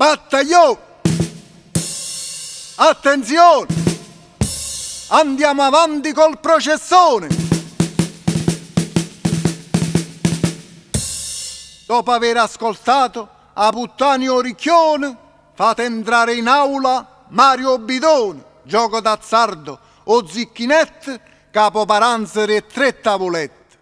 Battaglione! Attenzione! Andiamo avanti col processone! Dopo aver ascoltato 'a puttana e 'o ricchione, fate entrare in aula Mario Bidone, gioco d'azzardo, 'o zecchinetto, capoparanza d' 'e tre tavulette.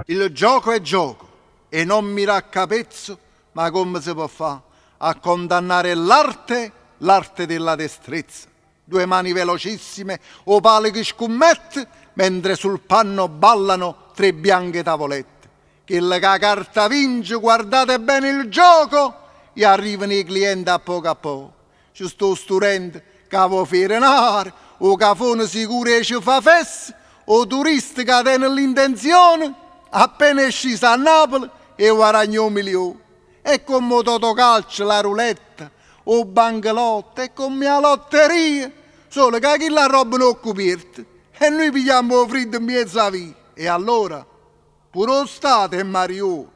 Il gioco è gioco e non mi raccapezzo, ma comme se po' fa a condannare l'arte, l'arte della destrezza. Due mani velocissime, 'o palo chi scummette, mentre sul panno ballano tre bianche tavolette. Chella che 'a carta vince, guardate bene il gioco, e arrivano 'e cliente a poco a poco. Ce sta 'o studente ca vo' fa 'e denare, 'o cafone sicuro 'e ce fa fessa, 'o turista ca tene l'intenzione, appena è sciso a Napule, 'e guaragna 'o milione. È comme 'o totocalcio, la roulette, 'o bangalotto, è comme 'a lotteria, solo ca chille arrobbano 'o cupierto e nuje pigliammo 'o friddo 'mmiezzo 'a via. E allora pure 'o Stato è mariuolo.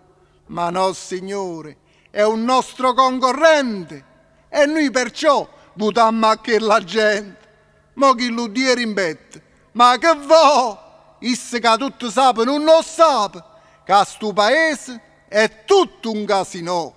Ma no signore, è un nostro concorrente e nuje perciò vutammo a chella gente. Mo chillu Dio 'e rimpetto, ma che vo'? Isso ca tutto sape nun 'o ssape ca stu paese è tutto un casino.